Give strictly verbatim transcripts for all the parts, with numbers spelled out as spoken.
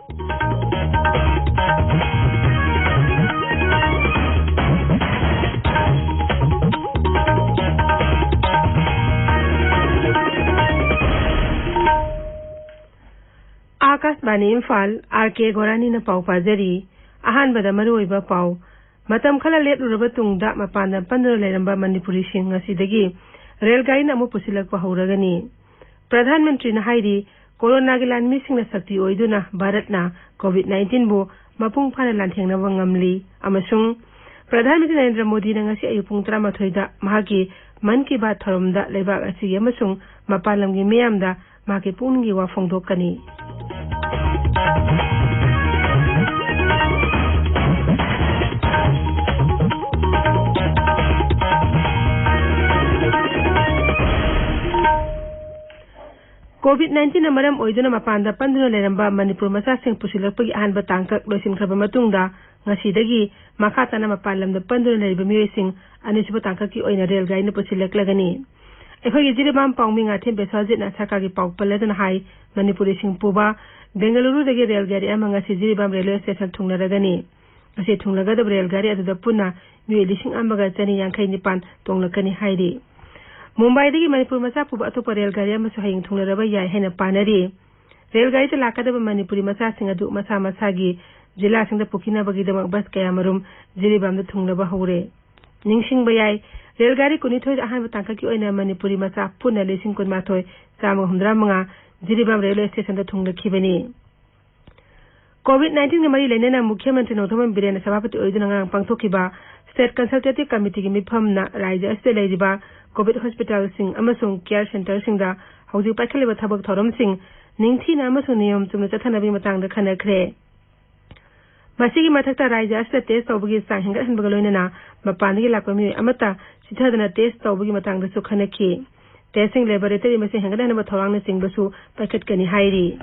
ꯑꯥꯀꯥꯁꯕꯥꯅꯤ Imphal, R ꯀꯦ ꯒꯣꯔꯥꯅꯤꯅ ꯄꯥꯎ ꯄꯥꯖꯔꯤ꯫ ꯑꯍꯥꯟꯕꯗ ꯃꯔꯨꯑꯣꯏꯕ ꯄꯥꯎ꯫ ꯃꯇꯝ ꯈꯔ ꯂꯦꯞꯂꯨꯔꯕ ꯇꯨꯡꯗ ꯃꯄꯥꯟꯗ ꯄꯟꯗꯨꯅ ꯂꯩꯔꯝꯕ ꯃꯅꯤꯄꯨꯔꯤꯁꯤꯡ ꯉꯁꯤꯗꯒꯤ ꯔꯦꯜ ꯒꯥꯔꯤꯅ ꯑꯃꯨꯛ ꯄꯨꯁꯤꯜꯂꯛꯄ ꯍꯧꯔꯒꯅꯤ꯫ ꯄ꯭ꯔꯙꯥꯟ ꯃꯟꯇ꯭ꯔꯤꯅ ꯍꯥꯏꯔꯤ, ꯀꯣꯔꯣꯅꯥꯒꯤ ꯂꯥꯟꯃꯤꯁꯤꯡꯅ ꯁꯛꯇꯤ ꯑꯣꯏꯗꯨꯅ ꯚꯥꯔꯠꯅ ꯀꯣꯚꯤꯗ ꯅꯥꯏꯟꯇꯤꯟꯕꯨ ꯃꯄꯨꯡ ꯐꯥꯅ ꯂꯥꯟꯊꯦꯡꯅꯕ ꯉꯝꯂꯤ꯫ ꯑꯃꯁꯨꯡ ꯄ꯭ꯔꯙꯥꯟ ꯃꯟꯇ꯭ꯔꯤ ꯅꯔꯦꯟꯗ꯭ꯔ ꯃꯣꯗꯤꯅ ꯉꯁꯤ ꯑꯌꯨꯛ ꯄꯨꯡ ꯇꯔꯥꯃꯥꯊꯣꯏꯗ ꯃꯍꯥꯛꯀꯤ ꯃꯟ ꯀꯤ ꯕꯥꯠ ꯊꯧꯔꯝꯗ ꯂꯩꯕꯥꯛ ꯑꯁꯤꯒꯤ ꯑꯃꯁꯨꯡ ꯃꯄꯥꯟ ꯂꯝꯒꯤ ꯃꯤꯌꯥꯝꯗ ꯃꯍꯥꯛꯀꯤ ꯄꯨꯛꯅꯤꯡꯒꯤ ꯋꯥ ꯐꯣꯡꯗꯣꯛꯀꯅꯤ꯫ ꯀꯣꯚꯤꯗ ꯅꯥꯏꯟꯇꯤꯟꯅ ꯃꯔꯝ ꯑꯣꯏꯗꯨꯅ ꯃꯄꯥꯟꯗ ꯄꯟꯗꯨꯅ ꯂꯩꯔꯝꯕ ꯃꯅꯤꯄꯨꯔ ꯃꯆꯥꯁꯤꯡ ꯄꯨꯁꯤꯜꯂꯛꯄꯒꯤ ꯑꯍꯥꯟꯕ ꯇꯥꯡꯀꯛ ꯂꯣꯏꯁꯤꯟꯈ꯭ꯔꯕ ꯃꯇꯨꯡꯗ, ꯉꯁꯤꯗꯒꯤ ꯃꯈꯥ ꯇꯥꯅ ꯃꯄꯥꯟ ꯂꯝꯗ ꯄꯟꯗꯨꯅ ꯂꯩꯔꯤꯕ ꯃꯤꯑꯣꯏꯁꯤꯡ ꯑꯅꯤꯁꯨꯕ ꯇꯥꯡꯀꯛꯀꯤ ꯑꯣꯏꯅ ꯔꯦꯜ ꯒꯥꯔꯤꯅ ꯄꯨꯁꯤꯜꯂꯛꯂꯒꯅꯤ꯫ ꯑꯩꯈꯣꯏꯒꯤ ꯖꯤꯔꯤꯕꯥꯝ ꯄꯥꯎꯃꯤ ꯉꯥꯊꯦꯝ ꯕꯤꯁ꯭ꯋꯥꯖꯤꯠꯅ ꯁꯔꯀꯥꯔꯒꯤ ꯄꯥꯎ ꯄꯜꯂꯗꯨꯅ ꯍꯥꯏ, ꯃꯅꯤꯄꯨꯔꯤꯁꯤꯡ ꯄꯨꯕ ꯕꯦꯡꯒꯂꯨꯔꯨꯗꯒꯤ ꯔꯦꯜ ꯒꯥꯔꯤ ꯑꯃ ꯉꯁꯤ ꯖꯤꯔꯤꯕꯥꯝ ꯔꯦꯜꯋꯦ ꯁ꯭ꯇꯦꯁꯟ ꯊꯨꯡꯂꯔꯒꯅꯤ꯫ ꯉꯁꯤ ꯊꯨꯡꯂꯒꯗꯕ ꯔꯦꯜ ꯒꯥꯔꯤ ꯑꯗꯨꯗ ꯄꯨꯟꯅ ꯃꯤꯑꯣꯏ ꯂꯤꯁꯤꯡ ꯑꯃꯒ ꯆꯅꯤ ꯌꯥꯡꯈꯩ ꯅꯤꯄꯥꯟ ꯇꯣꯡꯂꯛꯀꯅꯤ ꯍꯥꯏꯔꯤ꯫ ꯃꯨꯝꯕꯥꯏꯗꯒꯤ ꯃꯅꯤꯄꯨꯔ ꯃꯆꯥ ꯄꯨꯕ ꯑꯇꯣꯞꯄ ꯔꯦꯜ ꯒꯥꯔꯤ ꯑꯃꯁꯨ ꯍꯌꯦꯡ ꯊꯨꯡꯂꯔꯕ ꯌꯥꯏ ꯍꯥꯏꯅ ꯄꯥꯅꯔꯤ꯫ ꯔꯦꯜ ꯒꯥꯔꯤꯗ ꯂꯥꯛꯀꯗꯕ ꯃꯅꯤꯄꯨꯔꯤ ꯃꯆꯥꯁꯤꯡ ꯑꯗꯨ ꯃꯁꯥ ꯃꯁꯥꯒꯤ ꯖꯤꯂꯥꯁꯤꯡꯗ ꯄꯨꯈꯤꯅꯕꯒꯤꯗꯃꯛ ꯕꯁ ꯀꯌꯥꯃꯔꯨꯝ ꯖꯤꯔꯤꯕꯥꯝꯗ ꯊꯨꯡꯂꯕ ꯍꯧꯔꯦ꯫ ꯅꯤꯡꯁꯤꯡꯕ ꯌꯥꯏ, ꯔꯦꯜ ꯒꯥꯔꯤ ꯀꯨꯟꯅꯤꯊꯣꯏꯗ ꯑꯍꯥꯟꯕ ꯇꯥꯡꯀꯛꯀꯤ ꯑꯣꯏꯅ ꯃꯅꯤꯄꯨꯔꯤ ꯃꯆꯥ ꯄꯨꯟꯅ ꯂꯤꯁꯤꯡ ꯀꯨꯟꯃꯥꯊꯣꯏ ꯆꯥꯝꯃꯒ ꯍꯨꯝꯗ꯭ꯔꯥ ꯃꯉꯥ ꯖꯤꯔꯤꯕꯥꯝ ꯔꯦꯜꯋꯦ ꯁ꯭ꯇꯦꯁꯟꯗ ꯊꯨꯡꯂꯛꯈꯤꯕꯅꯤ꯫ ꯀꯣꯚꯤꯗ ꯅꯥꯏꯟꯇꯤꯟꯒ ꯃꯔꯤ ꯂꯩꯅꯅ ꯃꯨꯈ꯭ꯌ ꯃꯟꯇ꯭ꯔꯤ ꯅꯣꯡꯊꯣꯝꯕꯝ ꯕꯤꯔꯦꯟꯅ ꯁꯚꯥꯄꯇꯤ ꯑꯣꯏꯗꯨꯅ ꯉꯔꯥꯡ ꯄꯥꯡꯊꯣꯛꯈꯤꯕ ꯁ꯭ꯇꯦꯠ ꯀꯟꯁꯜꯇꯦꯇꯤꯚ ꯀꯃꯤꯇꯤꯒꯤ ꯃꯤꯐꯝꯅ ꯔꯥꯖ꯭ꯌ ꯑꯁꯤꯗ ꯂꯩꯔꯤꯕ ꯀꯣꯚꯤꯗ ꯍꯣꯁꯄꯤꯇꯥꯜꯁꯤꯡ ꯑꯃꯁꯨꯡ ꯀꯤꯌꯔ ꯁꯦꯟꯇꯔꯁꯤꯡꯗ ꯍꯧꯖꯤꯛ ꯄꯥꯏꯈꯠꯂꯤꯕ ꯊꯕꯛ ꯊꯧꯔꯝꯁꯤꯡ ꯅꯤꯡꯊꯤꯅ ꯑꯃꯁꯨꯡ ꯅꯤꯌꯣꯝ ꯆꯨꯝꯅ ꯆꯠꯊꯅꯕꯒꯤ ꯃꯇꯥꯡꯗ ꯈꯟꯅꯈ꯭ꯔꯦ꯫ ꯃꯁꯤꯒꯤ ꯃꯊꯛꯇ ꯔꯥꯖ꯭ꯌ ꯑꯁꯤꯗ ꯇꯦꯁ ꯇꯧꯕꯒꯤ ꯆꯥꯡ ꯍꯦꯟꯒꯠꯍꯟꯕꯒ ꯂꯣꯏꯅꯅ ꯃꯄꯥꯟꯗꯒꯤ ꯂꯥꯛꯄ ꯃꯤꯑꯣꯏ ꯑꯃꯠꯇ ꯆꯤꯊꯗꯅ ꯇꯦꯁ ꯇꯧꯕꯒꯤ ꯃꯇꯥꯡꯗꯁꯨ ꯈꯟꯅꯈꯤ꯫ ꯇꯦꯁꯁꯤꯡ ꯂꯦꯕꯣꯔꯦꯇꯔꯤ ꯃꯁꯤꯡ ꯍꯦꯟꯒꯠꯍꯟꯅꯕ ꯊꯧꯔꯥꯡꯅꯆꯤꯡꯕꯁꯨ ꯄꯥꯏꯈꯠꯀꯅꯤ ꯍꯥꯏꯔꯤ꯫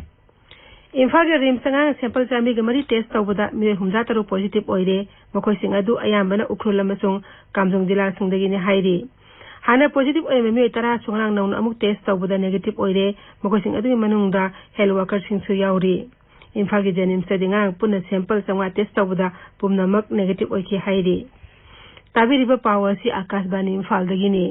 ꯏꯝꯐꯥꯜꯒꯤ ꯔꯤꯝꯁꯇ ꯉꯔꯥꯡ ꯁꯦꯝꯄꯜ ꯆꯥꯝꯃꯔꯤꯒ ꯃꯔꯤ ꯇꯦꯁ ꯇꯧꯕꯗ ꯃꯤꯑꯣꯏ ꯍꯨꯝꯐꯨꯇꯔꯨꯛ ꯄꯣꯖꯤꯇꯤꯚ ꯑꯣꯏꯔꯦ꯫ ꯃꯈꯣꯏꯁꯤꯡ ꯑꯗꯨ ꯑꯌꯥꯝꯕꯅ ꯎꯈ꯭ꯔꯨꯜ ꯑꯃꯁꯨꯡ ꯀꯥꯝꯖꯣꯡ ꯖꯤꯂꯥꯁꯤꯡꯗꯒꯤꯅꯤ ꯍꯥꯏꯔꯤ꯫ ꯍꯥꯟꯅ ꯄꯣꯖꯤꯇꯤꯚ ꯑꯣꯏꯔꯝꯕ ꯃꯤꯑꯣꯏ ꯇꯔꯥꯁꯨ ꯉꯔꯥꯡ ꯅꯧꯅ ꯑꯃꯨꯛ ꯇꯦꯁ ꯇꯧꯕꯗ ꯅꯦꯒꯦꯇꯤꯚ ꯑꯣꯏꯔꯦ꯫ ꯃꯈꯣꯏꯁꯤꯡ ꯑꯗꯨꯒꯤ ꯃꯅꯨꯡꯗ ꯍꯦꯜꯊ ꯋꯥꯔꯀꯔꯁꯤꯡꯁꯨ ꯌꯥꯎꯔꯤ꯫ ꯏꯝꯐꯥꯜꯒꯤ ꯖꯦꯅꯤꯝꯁꯇꯗꯤ ꯉꯔꯥꯡ ꯄꯨꯟꯅ ꯁꯦꯝꯄꯜ ꯆꯥꯝꯃꯉꯥ ꯇꯦꯁ ꯇꯧꯕꯗ ꯄꯨꯝꯅꯃꯛ ꯅꯦꯒꯦꯇꯤꯚ ꯑꯣꯏꯈꯤ ꯍꯥꯏꯔꯤ꯫ ꯇꯥꯕꯤꯔꯤꯕ ꯄꯥꯎ ꯑꯁꯤ ꯑꯥꯀꯥꯁꯕꯥꯅꯤ ꯏꯝꯐꯥꯜꯗꯒꯤꯅꯤ꯫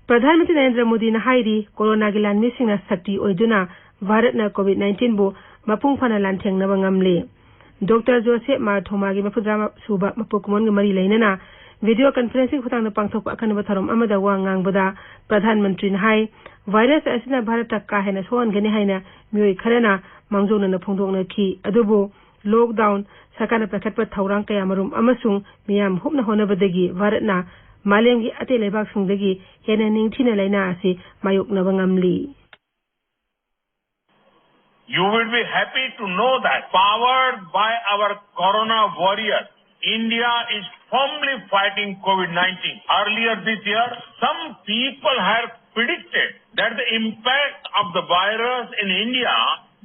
ꯄ꯭ꯔꯙꯥꯟ ꯃꯟꯇ꯭ꯔꯤ ꯅꯔꯦꯟꯗ꯭ꯔ ꯃꯣꯗꯤꯅ ꯍꯥꯏꯔꯤ, ꯀꯣꯔꯣꯅꯥꯒꯤ ꯂꯥꯟꯃꯤꯁꯤꯡꯅ ꯁꯛꯇꯤ ꯑꯣꯏꯗꯨꯅ ꯚꯥꯔꯠꯅ ꯀꯣꯚꯤꯗ ꯅꯥꯏꯟꯇꯤꯟꯕꯨ ꯃꯄꯨꯡ ꯐꯥꯅ ꯂꯥꯟꯊꯦꯡꯅꯕ ꯉꯝꯂꯤ꯫ ꯗꯣꯛꯇꯔ ꯖꯣꯁꯦꯐ ꯃꯥꯔꯊꯣꯃꯥꯒꯤ ꯃꯔꯤꯐꯨꯇꯔꯥ ꯁꯨꯕ ꯃꯄꯣꯛ ꯀꯨꯝꯑꯣꯟꯒ ꯃꯔꯤ ꯂꯩꯅꯅ ꯚꯤꯗꯤꯑꯣ ꯀꯟꯐꯔꯦꯟꯁꯤꯡ ꯈꯨꯠꯊꯥꯡꯗ ꯄꯥꯡꯊꯣꯛꯄ ꯑꯈꯟꯅꯕ ꯊꯧꯔꯝ ꯑꯃꯗ ꯋꯥ ꯉꯥꯡꯕꯗ ꯄ꯭ꯔꯙꯥꯟ ꯃꯟꯇ꯭ꯔꯤꯅ ꯍꯥꯏ, ꯚꯥꯏꯔꯁ ꯑꯁꯤꯅ ꯚꯥꯔꯠꯇ ꯀꯥ ꯍꯦꯟꯅ ꯁꯣꯛꯍꯟꯒꯅꯤ ꯍꯥꯏꯅ ꯃꯤꯑꯣꯏ ꯈꯔꯅ ꯃꯥꯡꯖꯧꯅꯅ ꯐꯣꯡꯗꯣꯛꯅꯈꯤ꯫ ꯑꯗꯨꯕꯨ ꯂꯣꯛꯗꯥꯎꯟ, ꯁꯔꯀꯥꯔꯅ ꯄꯥꯏꯈꯠꯄ ꯊꯧꯔꯥꯡ ꯀꯌꯥꯃꯔꯨꯝ ꯑꯃꯁꯨꯡ ꯃꯤꯌꯥꯝ ꯍꯨꯞꯅ ꯍꯣꯠꯅꯕꯗꯒꯤ ꯚꯥꯔꯠꯅ ꯃꯥꯂꯦꯝꯒꯤ ꯑꯇꯩ ꯂꯩꯕꯥꯛꯁꯤꯡꯗꯒꯤ ꯍꯦꯟꯅ ꯅꯤꯡꯊꯤꯅ ꯂꯥꯏꯅꯥ ꯑꯁꯤ ꯃꯥꯌꯣꯛꯅꯕ ꯉꯝꯂꯤ꯫ You will be happy to know that, powered by our corona warriors, India is firmly fighting COVID nineteen. Earlier this year, some people had predicted that the impact of the virus in India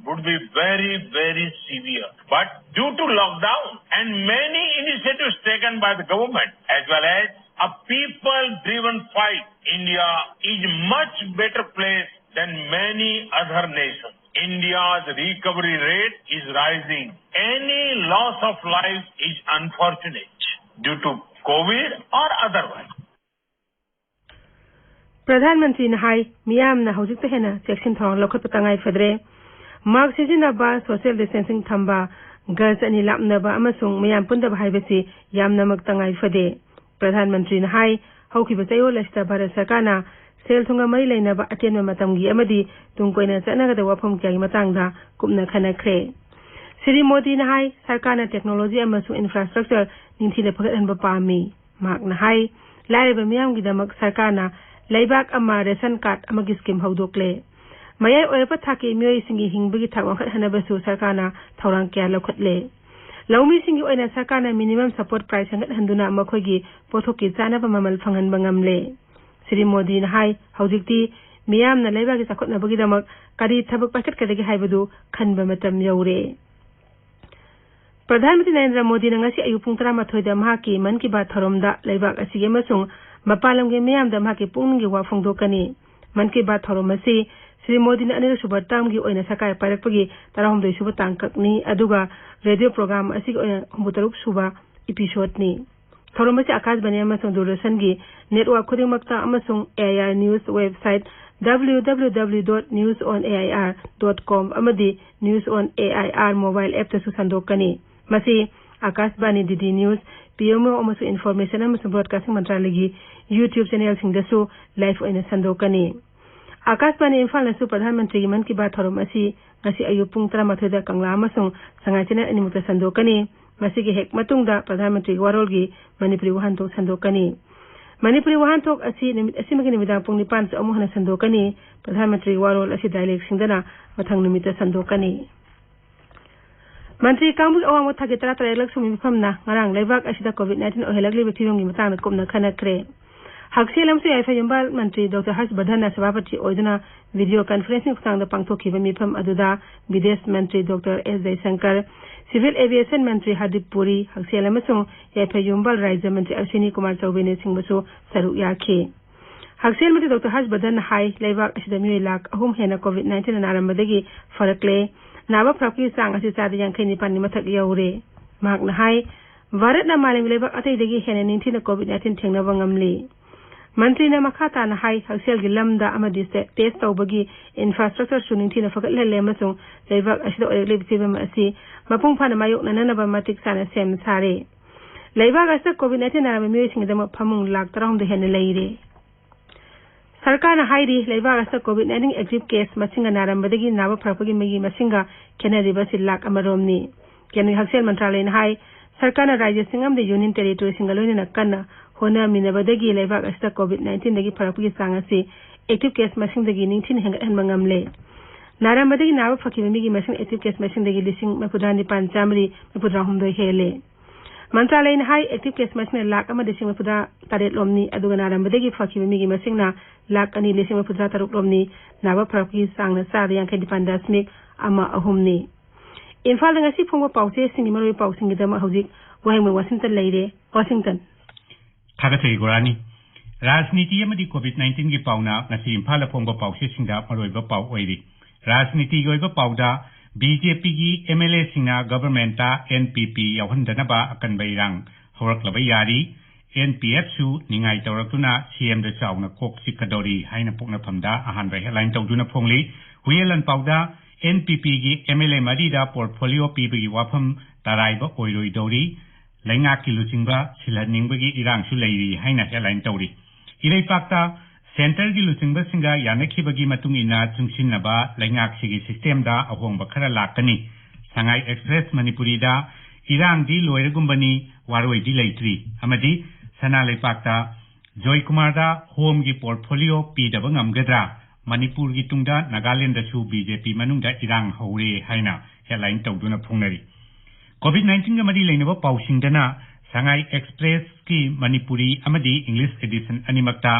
would be very, very severe. But due to lockdown and many initiatives taken by the government as well as a people-driven fight, India is much better placed than many other nations. India's recovery rate is rising. Any loss of life is unfortunate due to COVID or otherwise. ꯄ꯭ꯔꯙꯥꯟ ꯃꯟꯇ꯭ꯔꯤꯅ ꯍꯥꯏ, ꯃꯤꯌꯥꯝꯅ ꯍꯧꯖꯤꯛꯇ ꯍꯦꯟꯅ ꯆꯦꯛꯁꯤꯟ ꯊꯧꯔꯥꯡ ꯂꯧꯈꯠꯄ ꯇꯉꯥꯏ ꯐꯗ꯭ꯔꯦ꯫ ꯃꯥꯛꯁ ꯁꯤꯖꯤꯟꯅꯕ, social distancing ꯊꯝꯕ, ꯒꯖ ꯑꯅꯤ ꯂꯥꯞꯅꯕ ꯑꯃꯁꯨꯡ ꯃꯤꯌꯥꯝ ꯄꯨꯟꯗꯕ ꯍꯥꯏꯕꯁꯤ ꯌꯥꯝꯅꯃꯛ ꯇꯉꯥꯏ ꯐꯗꯦ꯫ ꯄ꯭ꯔꯙꯥꯟ ꯃꯟꯇ꯭ꯔꯤꯅ ꯍꯥꯏ, ꯍꯧꯈꯤꯕ ꯆꯌꯣꯜ ꯑꯁꯤꯗ ꯚꯥꯔꯠ ꯁꯔꯀꯥꯔꯅ ꯁꯦꯜ ꯊꯨꯝꯒ ꯃꯔꯤ ꯂꯩꯅꯕ ꯑꯇꯦꯟꯕ ꯃꯇꯝꯒꯤ ꯑꯃꯗꯤ ꯇꯨꯡ ꯀꯣꯏꯅ ꯆꯠꯅꯒꯗꯕ ꯋꯥꯐꯝ ꯀꯌꯥꯒꯤ ꯃꯇꯥꯡꯗ ꯀꯨꯞꯅ ꯈꯟꯅꯈ꯭ꯔꯦ꯫ ꯁ꯭ꯔꯤ ꯃꯣꯗꯤꯅ ꯍꯥꯏ, ꯁꯔꯀꯥꯔꯅ ꯇꯦꯛꯅꯣꯂꯣꯖꯤ ꯑꯃꯁꯨꯡ ꯏꯟꯐ꯭ꯔꯥꯁ꯭ꯇ꯭ꯔꯛꯆꯔ ꯅꯤꯡꯊꯤꯅ ꯐꯒꯠꯍꯟꯕ ꯄꯥꯝꯃꯤ꯫ ꯃꯍꯥꯛꯅ ꯍꯥꯏ, ꯂꯥꯏꯔꯕ ꯃꯤꯌꯥꯝꯒꯤꯗꯃꯛ ꯁꯔꯀꯥꯔꯅ ꯂꯩꯕꯥꯛ ꯑꯃ ꯔꯦꯁꯟ ꯀꯥꯔꯗ ꯑꯃꯒꯤ ꯁ꯭ꯀꯤꯝ ꯍꯧꯗꯣꯛꯂꯦ꯫ ꯃꯌꯥꯏ ꯑꯣꯏꯔꯛꯄ ꯊꯥꯛꯀꯤ ꯃꯤꯑꯣꯏꯁꯤꯡꯒꯤ ꯍꯤꯡꯕꯒꯤ ꯊꯥꯛ ꯋꯥꯡꯈꯠꯍꯟꯅꯕꯁꯨ ꯁꯔꯀꯥꯔꯅ ꯊꯧꯔꯥꯡ ꯀꯌꯥ ꯂꯧꯈꯠꯂꯦ꯫ ꯂꯧꯃꯤꯁꯤꯡꯒꯤ ꯑꯣꯏꯅ ꯁꯔꯀꯥꯔꯅ ꯃꯤꯅꯤꯃꯝ ꯁꯄꯣꯔꯠ ꯄ꯭ꯔꯥꯏꯁ ꯍꯦꯟꯒꯠꯍꯟꯗꯨꯅ ꯃꯈꯣꯏꯒꯤ ꯄꯣꯠꯊꯣꯛꯀꯤ ꯆꯥꯅꯕ ꯃꯃꯜ ꯐꯪꯍꯟꯕ ꯉꯝꯂꯦ꯫ ꯁ꯭ꯔꯤ ꯃꯣꯗꯤꯅ ꯍꯥꯏ, ꯍꯧꯖꯤꯛꯇꯤ ꯃꯤꯌꯥꯝꯅ ꯂꯩꯕꯥꯛꯀꯤ ꯆꯥꯎꯈꯠꯅꯕꯒꯤꯗꯃꯛ ꯀꯔꯤ ꯊꯕꯛ ꯄꯥꯏꯈꯠꯀꯗꯒꯦ ꯍꯥꯏꯕꯗꯨ ꯈꯟꯕ ꯃꯇꯝ ꯌꯧꯔꯦ꯫ ꯄ꯭ꯔꯙꯥꯟ ꯃꯟꯇ꯭ꯔꯤ ꯅꯔꯦꯟꯗ꯭ꯔ ꯃꯣꯗꯤꯅ ꯉꯁꯤ ꯑꯌꯨꯛ ꯄꯨꯡ ꯇꯔꯥꯃꯥꯊꯣꯏꯗ ꯃꯍꯥꯛꯀꯤ ꯃꯟ ꯀꯤ ꯕꯥꯠ ꯊꯧꯔꯝꯗ ꯂꯩꯕꯥꯛ ꯑꯁꯤꯒꯤ ꯑꯃꯁꯨꯡ ꯃꯄꯥꯟ ꯂꯝꯒꯤ ꯃꯤꯌꯥꯝꯗ ꯃꯍꯥꯛꯀꯤ ꯄꯨꯛꯅꯤꯡꯒꯤ ꯋꯥ ꯐꯣꯡꯗꯣꯛꯀꯅꯤ꯫ ꯃꯟ ꯀꯤ ꯕꯥꯠ ꯊꯧꯔꯝ ꯑꯁꯤ ꯁ꯭ꯔꯤ ꯃꯣꯗꯤꯅ ꯑꯅꯤꯔꯛ ꯁꯨꯕ ꯇꯔꯝꯒꯤ ꯑꯣꯏꯅ ꯁꯔꯀꯥꯔ ꯄꯥꯏꯔꯛꯄꯒꯤ ꯇꯔꯥꯍꯨꯝꯗꯣꯏ ꯁꯨꯕ ꯇꯥꯡꯀꯛꯅꯤ, ꯑꯗꯨꯒ ꯔꯦꯗꯤꯑꯣ ꯄ꯭ꯔꯣꯒ꯭ꯔꯥꯝ ꯑꯁꯤꯒꯤ ꯑꯣꯏꯅ ꯍꯨꯝꯐꯨꯇꯔꯨꯛ ꯁꯨꯕ ꯏꯄꯤꯁꯣꯗꯅꯤ꯫ ꯊꯧꯔꯝ ꯑꯁꯤ ꯑꯀꯥꯁꯕꯥꯅꯤ ꯑꯃꯁꯨꯡ ꯗꯨꯔꯗꯔꯁꯟꯒꯤ ꯅꯦꯠꯋꯥꯔꯛ ꯈꯨꯗꯤꯡꯃꯛꯇ ꯑꯃꯁꯨꯡ A I R news website W W W dot news on A I R dot com ꯑꯃꯗꯤ News on A I R mobile app ꯇꯁꯨ ꯁꯟꯗꯣꯛꯀꯅꯤ꯫ ꯃꯁꯤ ꯑꯀꯥꯁꯕꯥꯅꯤ, ꯗꯤ ꯗꯤ ꯅ꯭ꯌꯨꯁ, ꯄꯤ ꯑꯦꯝ ꯑꯣ ꯑꯃꯁꯨꯡ ꯏꯟꯐꯣꯔꯃꯦꯁꯟ ꯑꯃꯁꯨꯡ ꯕ꯭ꯔꯣꯗꯀꯥꯁꯇꯤꯡ ꯃꯟꯇ꯭ꯔꯥꯂꯌꯒꯤ YouTube ꯆꯦꯅꯦꯜꯁꯤꯡꯗꯁꯨ ꯂꯥꯏꯚ ꯑꯣꯏꯅ ꯁꯟꯗꯣꯛꯀꯅꯤ꯫ ꯑꯀꯥꯁꯕꯥꯅꯤ ꯏꯝꯐꯥꯜꯅꯁꯨ ꯄ꯭ꯔꯙꯥꯟ ꯃꯟꯇ꯭ꯔꯤꯒꯤ ꯃꯟ ꯀꯤ ꯕꯥꯠ ꯊꯧꯔꯝ ꯑꯁꯤ ꯉꯁꯤ ꯑꯌꯨꯛ ꯄꯨꯡ ꯇꯔꯥꯃꯥꯊꯣꯏꯗ ꯀꯪꯂꯥ ꯑꯃꯁꯨꯡ ꯁꯉꯥꯏ ꯆꯦꯅꯦꯜ ꯑꯅꯤꯃꯛꯇ ꯁꯟꯗꯣꯛꯀꯅꯤ꯫ ꯃꯁꯤꯒꯤ ꯍꯦꯛ ꯃꯇꯨꯡꯗ ꯄ꯭ꯔꯙꯥꯟ ꯃꯟꯇ꯭ꯔꯤꯒꯤ ꯋꯥꯔꯣꯜꯒꯤ ꯃꯅꯤꯄꯨꯔꯤ ꯋꯥꯍꯟꯊꯣꯛ ꯁꯟꯗꯣꯛꯀꯅꯤ꯫ ꯃꯅꯤꯄꯨꯔꯤ ꯋꯥꯍꯟꯊꯣꯛ ꯑꯁꯤ ꯅꯨꯃꯤꯠ ꯑꯁꯤꯃꯛꯀꯤ ꯅꯨꯃꯤꯗꯥꯡ ꯄꯨꯡ ꯅꯤꯄꯥꯟꯗꯁꯨ ꯑꯃꯨꯛ ꯍꯟꯅ ꯁꯟꯗꯣꯛꯀꯅꯤ꯫ ꯄ꯭ꯔꯙꯥꯟ ꯃꯟꯇ꯭ꯔꯤꯒꯤ ꯋꯥꯔꯣꯜ ꯑꯁꯤ dialect ꯁꯤꯡꯗꯅ ꯃꯊꯪ ꯅꯨꯃꯤꯠꯇ ꯁꯟꯗꯣꯛꯀꯅꯤ꯫ ꯃꯟꯇ꯭ꯔꯤ ꯀꯥꯡꯕꯨꯒꯤ ꯑꯋꯥꯡꯕ ꯊꯥꯛꯀꯤ ꯇꯔꯥꯇꯔꯦꯠꯂꯛ ꯁꯨꯕ ꯃꯤꯐꯝꯅ ꯉꯔꯥꯡ ꯂꯩꯕꯥꯛ ꯑꯁꯤꯗ COVID nineteen ꯑꯣꯏꯍꯜꯂꯛꯂꯤꯕ ꯐꯤꯕꯝꯒꯤ ꯃꯇꯥꯡꯗ ꯀꯨꯞꯅ ꯈꯟꯅꯈ꯭ꯔꯦ꯫ ꯍꯛꯁꯦꯜ ꯑꯃꯁꯨꯡ ꯌꯥꯏꯐ ꯌꯨꯝꯕꯥꯜ ꯃꯟꯇ꯭ꯔꯤ ꯗꯣꯛꯇꯔ ꯍꯔꯁ ꯕꯔꯙꯟꯅ ꯁꯚꯥꯄꯇꯤ ꯑꯣꯏꯗꯨꯅ video conferencing ꯈꯨꯠꯊꯥꯡꯗ ꯄꯥꯡꯊꯣꯛꯈꯤꯕ ꯃꯤꯐꯝ ꯑꯗꯨꯗ ꯕꯤꯗꯦꯁ ꯃꯟꯇ꯭ꯔꯤ ꯗꯣꯛꯇꯔ ꯑꯦꯁ ꯖꯌꯁꯪꯀꯔ, ꯁꯤꯚꯤꯜ ꯑꯦꯚꯤꯌꯦꯁꯟ ꯃꯟꯇ꯭ꯔꯤ ꯍꯔꯗꯤꯞ ꯄꯨꯔꯤ, ꯍꯛꯁꯦꯜ ꯑꯃꯁꯨꯡ ꯌꯥꯏꯐ ꯌꯨꯝꯕꯥꯜ ꯔꯥꯖ꯭ꯌ ꯃꯟꯇ꯭ꯔꯤ ꯑꯁ꯭ꯋꯤꯅꯤ ꯀꯨꯃꯥꯔ ꯆꯧꯕꯦꯅꯆꯤꯡꯕꯁꯨ ꯁꯔꯨꯛ ꯌꯥꯈꯤ꯫ ꯍꯛꯁꯦꯜ ꯃꯟꯇ꯭ꯔꯤ ꯗꯣꯛꯇꯔ ꯍꯔꯁ ꯕꯔꯙꯟꯅ ꯍꯥꯏ, ꯂꯩꯕꯥꯛ ꯑꯁꯤꯗ ꯃꯤꯑꯣꯏ ꯂꯥꯈ ꯑꯍꯨꯝ ꯍꯦꯟꯅ COVID nineteen ꯅꯥꯔꯝꯕꯗꯒꯤ ꯐꯔꯛꯂꯦ꯫ ꯅꯥꯕ ꯐꯔꯛꯄꯒꯤ ꯆꯥꯡ ꯑꯁꯤ ꯆꯥꯗ ꯌꯥꯡꯈꯩ ꯅꯤꯄꯥꯟꯒꯤ ꯃꯊꯛ ꯌꯧꯔꯦ꯫ ꯃꯍꯥꯛꯅ ꯍꯥꯏ, ꯚꯥꯔꯠꯅ ꯃꯥꯂꯦꯝꯒꯤ ꯂꯩꯕꯥꯛ ꯑꯇꯩꯗꯒꯤ ꯍꯦꯟꯅ ꯅꯤꯡꯊꯤꯅ COVID nineteen ꯊꯦꯡꯅꯕ ꯉꯝꯂꯤ꯫ ꯃꯟꯇ꯭ꯔꯤꯅ ꯃꯈꯥ ꯇꯥꯅ ꯍꯥꯏ, ꯍꯛꯁꯦꯜꯒꯤ ꯂꯝꯗ ꯑꯃꯗꯤ ꯁꯦ-, test ꯇꯧꯕꯒꯤ infrastructure ꯁꯨ ꯅꯤꯡꯊꯤꯅ ꯐꯒꯠꯍꯜꯂꯦ ꯑꯃꯁꯨꯡ ꯂꯩꯕꯥꯛ ꯑꯁꯤꯗ ꯑꯣꯏꯔꯛꯂꯤꯕ ꯐꯤꯕꯝ ꯑꯁꯤ ꯃꯄꯨꯡ ꯐꯥꯅ ꯃꯥꯌꯣꯛꯅꯅꯕ ꯃꯇꯤꯛ ꯆꯥꯅ ꯁꯦꯝ ꯁꯥꯔꯦ꯫ ꯂꯩꯕꯥꯛ ꯑꯁꯤꯗ COVID nineteen ꯅꯥꯔꯕ ꯃꯤꯑꯣꯏꯁꯤꯡꯒꯤꯗꯃꯛ ꯐꯃꯨꯡ ꯂꯥꯈ ꯇꯔꯥꯍꯨꯝꯗꯣꯏ ꯍꯦꯟꯅ ꯂꯩꯔꯦ꯫ ꯁꯔꯀꯥꯔꯅ ꯍꯥꯏꯔꯤ, ꯂꯩꯕꯥꯛ ꯑꯁꯤꯗ COVID nineteen active case ꯃꯁꯤꯡꯒ ꯅꯥꯔꯝꯕꯗꯒꯤ ꯅꯥꯕ ꯐꯔꯛꯄꯒꯤ ꯃꯤꯒꯤ ꯃꯁꯤꯡꯒ ꯈꯦꯠꯅꯔꯤꯕ ꯑꯁꯤ ꯂꯥꯈ ꯑꯃꯔꯣꯝꯅꯤ꯫ ꯀꯦꯟꯗ꯭ꯔꯒꯤ ꯍꯛꯁꯦꯜ ꯃꯟꯇ꯭ꯔꯥꯂꯌꯅ ꯍꯥꯏ, ꯁꯔꯀꯥꯔꯅ ꯔꯥꯖ꯭ꯌꯁꯤꯡ ꯑꯃꯗꯤ ꯌꯨꯅꯤꯌꯟ ꯇꯦꯔꯤꯇꯣꯔꯤꯁꯤꯡꯒ ꯂꯣꯏꯅꯅ ꯀꯟꯅ ꯍꯣꯠꯅꯃꯤꯟꯅꯕꯗꯒꯤ ꯂꯩꯕꯥꯛ ꯑꯁꯤꯗ COVID nineteen ꯗꯒꯤ ꯐꯔꯛꯄꯒꯤ ꯆꯥꯡ ꯑꯁꯤ active case ꯃꯁꯤꯡꯗꯒꯤ ꯅꯤꯡꯊꯤꯅ ꯍꯦꯟꯒꯠꯍꯟꯕ ꯉꯝꯂꯦ꯫ ꯅꯥꯔꯝꯕꯗꯒꯤ ꯅꯥꯕ ꯐꯈꯤꯕ ꯃꯤꯒꯤ ꯃꯁꯤꯡ active case ꯃꯁꯤꯡꯗꯒꯤ ꯂꯤꯁꯤꯡ ꯃꯔꯤꯐꯨꯇꯔꯥ ꯅꯤꯄꯥꯟ ꯆꯥꯃꯔꯤ ꯃꯔꯤꯐꯨꯇꯔꯥ ꯍꯨꯝꯗꯣꯏ ꯍꯦꯜꯂꯦ꯫ ꯃꯟꯇ꯭ꯔꯥꯂꯌꯅ ꯍꯥꯏ, active case ꯃꯁꯤꯡꯅ ꯂꯥꯈ ꯑꯃ ꯂꯤꯁꯤꯡ ꯃꯔꯤꯐꯨꯇꯔꯥ ꯇꯔꯦꯠ ꯂꯣꯝꯅꯤ, ꯑꯗꯨꯒ ꯅꯥꯔꯝꯕꯗꯒꯤ ꯐꯈꯤꯕ ꯃꯤꯒꯤ ꯃꯁꯤꯡꯅ ꯂꯥꯈ ꯑꯅꯤ ꯂꯤꯁꯤꯡ ꯃꯔꯤꯐꯨꯇꯔꯥ ꯇꯔꯨꯛ ꯂꯣꯝꯅꯤ꯫ ꯅꯥꯕ ꯐꯔꯛꯄꯒꯤ ꯆꯥꯡꯅ ꯆꯥꯗ ꯌꯥꯡꯈꯩ ꯅꯤꯄꯥꯟ ꯗꯁꯃꯤꯛ ꯑꯃ ꯑꯍꯨꯝꯅꯤ꯫ ꯏꯝꯐꯥꯜꯗ ꯉꯁꯤ ꯐꯣꯡꯕ ꯄꯥꯎꯆꯦꯁꯤꯡꯒꯤ ꯃꯔꯨꯑꯣꯏꯕ ꯄꯥꯎꯁꯤꯡꯒꯤꯗꯃꯛ ꯍꯧꯖꯤꯛ ꯋꯥꯍꯦꯡꯕꯝ ꯋꯥꯁꯤꯡꯇꯟ ꯂꯩꯔꯦ꯫ ꯋꯥꯁꯤꯡꯇꯟ꯫ ꯊꯥꯒꯠꯆꯔꯤ ꯒꯣꯔꯥꯅꯤ꯫ ꯔꯥꯖꯅꯤꯇꯤ ꯑꯃꯗꯤ ꯀꯣꯚꯤꯗ ꯅꯥꯏꯟꯇꯤꯟꯒꯤ ꯄꯥꯎꯅ ꯉꯁꯤ ꯏꯝꯐꯥꯜꯗ ꯐꯣꯡꯕ ꯄꯥꯎꯆꯦꯁꯤꯡꯗ ꯃꯔꯨꯑꯣꯏꯕ ꯄꯥꯎ ꯑꯣꯏꯔꯤ꯫ ꯔꯥꯖꯅꯤꯇꯤꯒꯤ ꯑꯣꯏꯕ ꯄꯥꯎꯗ, ꯕꯤ ꯖꯦ ꯄꯤꯒꯤ ꯑꯦꯝ ꯑꯦꯜ ꯑꯦꯁꯤꯡꯅ ꯒꯚꯔꯟꯃꯦꯟꯠꯇ ꯑꯦꯟ ꯄꯤ ꯄꯤ ꯌꯥꯎꯍꯟꯗꯅꯕ ꯑꯀꯟꯕ ꯏꯔꯥꯡ ꯍꯧꯔꯛꯂꯕ ꯌꯥꯔꯤ꯫ ꯑꯦꯟ ꯄꯤ ꯑꯦꯐꯁꯨ ꯅꯤꯡꯉꯥꯏ ꯇꯧꯔꯛꯇꯨꯅ ꯁꯤ ꯑꯦꯝꯗ ꯆꯥꯎꯅ ꯀꯣꯛ ꯆꯤꯛꯀꯗꯧꯔꯤ ꯍꯥꯏꯅ ꯄꯣꯛꯅꯐꯝꯗ ꯑꯍꯥꯟꯕ ꯍꯦꯗꯂꯥꯏꯟ ꯇꯧꯗꯨꯅ ꯐꯣꯡꯂꯤ꯫ ꯍꯨꯏꯌꯦꯟ ꯂꯥꯟꯄꯥꯎꯗ, ꯑꯦꯟ ꯄꯤ ꯄꯤꯒꯤ ꯑꯦꯝ ꯑꯦꯜ ꯑꯦ ꯃꯔꯤꯗ ꯄꯣꯔꯠꯐꯣꯂꯤꯑꯣ ꯄꯤꯕꯒꯤ ꯋꯥꯐꯝ ꯇꯔꯥꯏꯕ ꯑꯣꯏꯔꯣꯏꯗꯧꯔꯤ꯫ ꯂꯩꯉꯥꯛꯀꯤ ꯂꯨꯆꯤꯡꯕ ꯁꯤꯜꯍꯟꯅꯤꯡꯕꯒꯤ ꯏꯔꯥꯡꯁꯨ ꯂꯩꯔꯤ ꯍꯥꯏꯅ ꯍꯦꯗꯂꯥꯏꯟ ꯇꯧꯔꯤ꯫ ꯏꯔꯩꯄꯥꯛꯇ ꯁꯦꯟꯇꯔꯒꯤ ꯂꯨꯆꯤꯡꯕꯁꯤꯡꯒ ꯌꯥꯅꯈꯤꯕꯒꯤ ꯃꯇꯨꯡ ꯏꯟꯅ ꯆꯨꯡꯁꯤꯟꯅꯕ ꯂꯩꯉꯥꯛꯁꯤꯒꯤ ꯁꯤꯁꯇꯦꯝꯗ ꯑꯍꯣꯡꯕ ꯈꯔ ꯂꯥꯛꯀꯅꯤ꯫ ꯁꯉꯥꯏ ꯑꯦꯛꯁꯄ꯭ꯔꯦꯁ ꯃꯅꯤꯄꯨꯔꯤꯗ, ꯏꯔꯥꯡꯗꯤ ꯂꯣꯏꯔꯒꯨꯝꯕꯅꯤ, ꯋꯥꯔꯣꯏꯗꯤ ꯂꯩꯇ꯭ꯔꯤ, ꯑꯃꯗꯤ ꯁꯅꯥ ꯂꯩꯄꯥꯛꯇ ꯖꯣꯏꯀꯨꯃꯥꯔꯗ ꯍꯣꯝꯒꯤ ꯄꯣꯔꯠꯐꯣꯂꯤꯑꯣ ꯄꯤꯗꯕ ꯉꯝꯒꯗ꯭ꯔꯥ? ꯃꯅꯤꯄꯨꯔꯒꯤ ꯇꯨꯡꯗ ꯅꯥꯒꯥꯂꯦꯟꯗꯁꯨ ꯕꯤ ꯖꯦ ꯄꯤ ꯃꯅꯨꯡꯗ ꯏꯔꯥꯡ ꯍꯧꯔꯦ ꯍꯥꯏꯅ ꯍꯦꯗꯂꯥꯏꯟ ꯇꯧꯗꯨꯅ ꯐꯣꯡꯅꯔꯤ꯫ ꯀꯣꯚꯤꯗ ꯅꯥꯏꯟꯇꯤꯟꯒ ꯃꯔꯤ ꯂꯩꯅꯕ ꯄꯥꯎꯁꯤꯡꯗꯅ ꯁꯉꯥꯏ ꯑꯦꯛꯁꯄ꯭ꯔꯦꯁꯀꯤ ꯃꯅꯤꯄꯨꯔꯤ ꯑꯃꯗꯤ ꯏꯪꯂꯤꯁ ꯑꯦꯗꯤꯁꯟ ꯑꯅꯤꯃꯛꯇ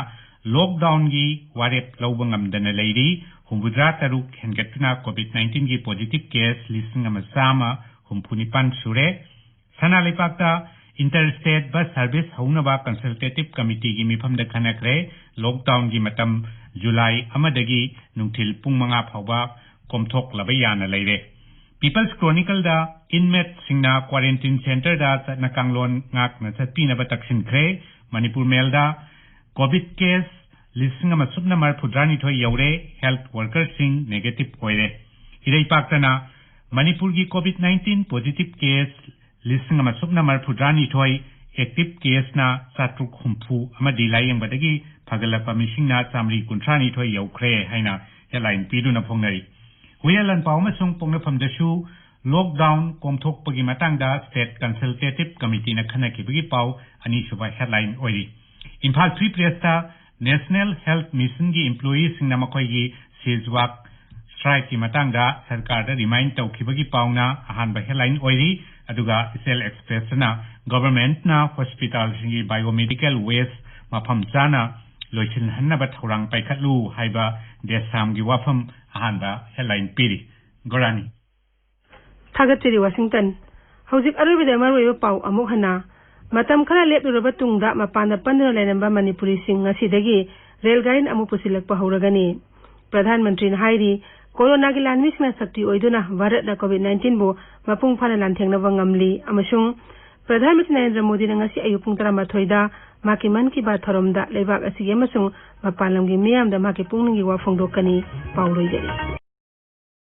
ꯂꯣꯛꯗꯥꯎꯟꯒꯤ ꯋꯥꯔꯦꯞ ꯂꯧꯕ ꯉꯝꯗꯅ ꯂꯩꯔꯤ꯫ ꯍꯨꯝꯐꯨꯇꯔꯥ ꯇꯔꯨꯛ ꯍꯦꯟꯒꯠꯇꯨꯅ ꯀꯣꯚꯤꯗ ꯅꯥꯏꯟꯇꯤꯟꯒꯤ ꯄꯣꯖꯤꯇꯤꯚ ꯀꯦꯁ ꯂꯤꯁꯤꯡ ꯑꯃ ꯆꯥꯝꯃ ꯍꯨꯝꯐꯨ ꯅꯤꯄꯥꯟ ꯁꯨꯔꯦ꯫ ꯁꯅꯥ ꯂꯩꯄꯥꯛꯇ ꯏꯟꯇꯔ ꯁ꯭ꯇꯦꯠ ꯕꯁ ꯁꯔꯚꯤꯁ ꯍꯧꯅꯕ ꯀꯟꯁꯜꯇꯦꯇꯤꯚ ꯀꯃꯤꯇꯤꯒꯤ ꯃꯤꯐꯝꯗ ꯈꯟꯅꯈ꯭ꯔꯦ꯫ ꯂꯣꯛꯗꯥꯎꯟꯒꯤ ꯃꯇꯝ ꯖꯨꯂꯥꯏ ꯑꯃꯗꯒꯤ ꯅꯨꯡꯊꯤꯜ ꯄꯨꯡ ꯃꯉꯥ ꯐꯥꯎꯕ ꯀꯣꯝꯊꯣꯛꯂꯕ ꯌꯥꯅ ꯂꯩꯔꯦ꯫ ꯄꯤꯄꯜꯁ ꯀ꯭ꯔꯣꯅꯤꯀꯜꯗ ꯏꯟꯃꯦꯠꯁꯤꯡꯅ ꯀ꯭ꯋꯥꯔꯦꯟꯇꯤꯟ ꯁꯦꯟꯇꯔꯗ ꯆꯠꯅ ꯀꯥꯡꯂꯣꯟ ꯉꯥꯛꯅ ꯆꯠꯄꯤꯅꯕ ꯇꯛꯁꯤꯟꯈ꯭ꯔꯦ꯫ ꯃꯅꯤꯄꯨꯔ ꯃꯦꯜꯗ ꯀꯣꯚꯤꯗ ꯀꯦꯁ ꯂꯤꯁꯤꯡ ꯑꯃ ꯁꯨꯞꯅ ꯃꯔꯤꯐꯨꯇꯔꯥꯅꯤꯊꯣꯏ ꯌꯧꯔꯦ, ꯍꯦꯜꯊ ꯋꯥꯔꯀꯔꯁꯤꯡ ꯅꯦꯒꯦꯇꯤꯚ ꯑꯣꯏꯔꯦ꯫ ꯏꯔꯩꯄꯥꯛꯇꯅ ꯃꯅꯤꯄꯨꯔꯒꯤ ꯀꯣꯚꯤꯗ ꯅꯥꯏꯟꯇꯤꯟ ꯄꯣꯖꯤꯇꯤꯚ ꯀꯦꯁ ꯂꯤꯁꯤꯡ ꯑꯃ ꯁꯨꯞꯅ ꯃꯔꯤꯐꯨꯇꯔꯥꯅꯤꯊꯣꯏ, ꯑꯦꯛꯇꯤꯚ ꯀꯦꯁꯅ ꯆꯥꯇ꯭ꯔꯨꯛ ꯍꯨꯝꯐꯨ ꯑꯃꯗꯤ ꯂꯥꯌꯦꯡꯕꯗꯒꯤ ꯐꯒꯠꯂꯛꯄ ꯃꯤꯁꯤꯡꯅ ꯆꯥꯃꯔꯤ ꯀꯨꯟꯊ꯭ꯔꯥꯅꯤꯊꯣꯏ ꯌꯧꯈ꯭ꯔꯦ ꯍꯥꯏꯅ ꯍꯦꯗꯂꯥꯏꯟ ꯄꯤꯗꯨꯅ ꯐꯣꯡꯅꯔꯤ꯫ ꯍꯨꯏꯌꯦꯟ ꯂꯥꯟꯄꯥꯎ ꯑꯃꯁꯨꯡ ꯄꯣꯛꯅꯐꯝꯗꯁꯨ ꯂꯣꯛꯗꯥꯎꯟ ꯀꯣꯝꯊꯣꯛꯄꯒꯤ ꯃꯇꯥꯡꯗ ꯁ꯭ꯇꯦꯠ ꯀꯟꯁꯜꯇꯦꯇꯤꯚ ꯀꯃꯤꯇꯤꯅ ꯈꯟꯅꯈꯤꯕꯒꯤ ꯄꯥꯎ ꯑꯅꯤꯁꯨꯕ ꯍꯦꯗꯂꯥꯏꯟ ꯑꯣꯏꯔꯤ꯫ ꯏꯝꯐꯥꯜ ꯐ꯭ꯔꯤ ꯄ꯭ꯔꯦꯁꯇ ꯅꯦꯁꯅꯦꯜ ꯍꯦꯜꯊ ꯃꯤꯁꯟꯒꯤ ꯏꯝꯄ꯭ꯂꯣꯌꯤꯁꯤꯡꯅ ꯃꯈꯣꯏꯒꯤ ꯁꯤꯖꯋꯥꯛ ꯁ꯭ꯇ꯭ꯔꯥꯏꯛꯀꯤ ꯃꯇꯥꯡꯗ ꯁꯔꯀꯥꯔꯗ ꯔꯤꯃꯥꯏꯟ ꯇꯧꯈꯤꯕꯒꯤ ꯄꯥꯎꯅ ꯑꯍꯥꯟꯕ ꯍꯦꯗꯂꯥꯏꯟ ꯑꯣꯏꯔꯤ꯫ ꯑꯗꯨꯒ ꯏꯆꯦꯜ ꯑꯦꯛꯁꯄ꯭ꯔꯦꯁꯇꯅ ꯒꯚꯔꯟꯃꯦꯟꯠꯅ ꯍꯣꯁꯄꯤꯇꯥꯜꯁꯤꯡꯒꯤ ꯕꯥꯏꯑꯣꯃꯦꯗꯤꯀꯦꯜ ꯋꯦꯁ ꯃꯐꯝ ꯆꯥꯅ ꯂꯣꯏꯁꯤꯟꯍꯟꯅꯕ ꯊꯧꯔꯥꯡ ꯄꯥꯏꯈꯠꯂꯨ ꯍꯥꯏꯕ ꯗꯦꯁꯥꯝꯒꯤ ꯋꯥꯐꯝ ꯑꯍꯥꯟꯕ ꯍꯦꯗꯂꯥꯏꯟ ꯄꯤꯔꯤ꯫ ꯒꯣꯔꯥꯅꯤ꯫ ꯊꯥꯒꯠꯆꯔꯤ, ꯋꯥꯁꯤꯡꯇꯟ꯫ ꯍꯧꯖꯤꯛ ꯑꯔꯣꯏꯕꯗ ꯃꯔꯨꯑꯣꯏꯕ ꯄꯥꯎ ꯑꯃꯨꯛ ꯍꯟꯅ꯫ ꯃꯇꯝ ꯈꯔ ꯂꯦꯞꯂꯨꯔꯕ ꯇꯨꯡꯗ ꯃꯄꯥꯟꯗ ꯄꯟꯗꯨꯅ ꯂꯩꯔꯝꯕ ꯃꯅꯤꯄꯨꯔꯤꯁꯤꯡ ꯉꯁꯤꯗꯒꯤ ꯔꯦꯜ ꯒꯥꯔꯤꯅ ꯑꯃꯨꯛ ꯄꯨꯁꯤꯜꯂꯛꯄ ꯍꯧꯔꯒꯅꯤ꯫ ꯄ꯭ꯔꯙꯥꯟ ꯃꯟꯇ꯭ꯔꯤꯅ ꯍꯥꯏꯔꯤ, ꯀꯣꯔꯣꯅꯥꯒꯤ ꯂꯥꯟꯃꯤꯁꯤꯡꯅ ꯁꯛꯇꯤ ꯑꯣꯏꯗꯨꯅ ꯚꯥꯔꯠꯅ ꯀꯣꯚꯤꯗ ꯅꯥꯏꯟꯇꯤꯟꯕꯨ ꯃꯄꯨꯡ ꯐꯥꯅ ꯂꯥꯟꯊꯦꯡꯅꯕ ꯉꯝꯂꯤ ꯑꯃꯁꯨꯡ ꯄ꯭ꯔꯙꯥꯟ ꯃꯟꯇ꯭ꯔꯤ ꯅꯔꯦꯟꯗ꯭ꯔ ꯃꯣꯗꯤꯅ ꯉꯁꯤ ꯑꯌꯨꯛ ꯄꯨꯡ ꯇꯔꯥꯃꯥꯊꯣꯏꯗ ꯃꯍꯥꯛꯀꯤ ꯃꯟ ꯀꯤ ꯕꯥꯠ ꯊꯧꯔꯝꯗ ꯂꯩꯕꯥꯛ ꯑꯁꯤꯒꯤ ꯑꯃꯁꯨꯡ ꯃꯄꯥꯟ ꯂꯝꯒꯤ ꯃꯤꯌꯥꯝꯗ ꯃꯍꯥꯛꯀꯤ ꯄꯨꯛꯅꯤꯡꯒꯤ ꯋꯥ ꯐꯣꯡꯗꯣꯛꯀꯅꯤ꯫ ꯄꯥꯎ ꯂꯣꯏꯖꯔꯦ꯫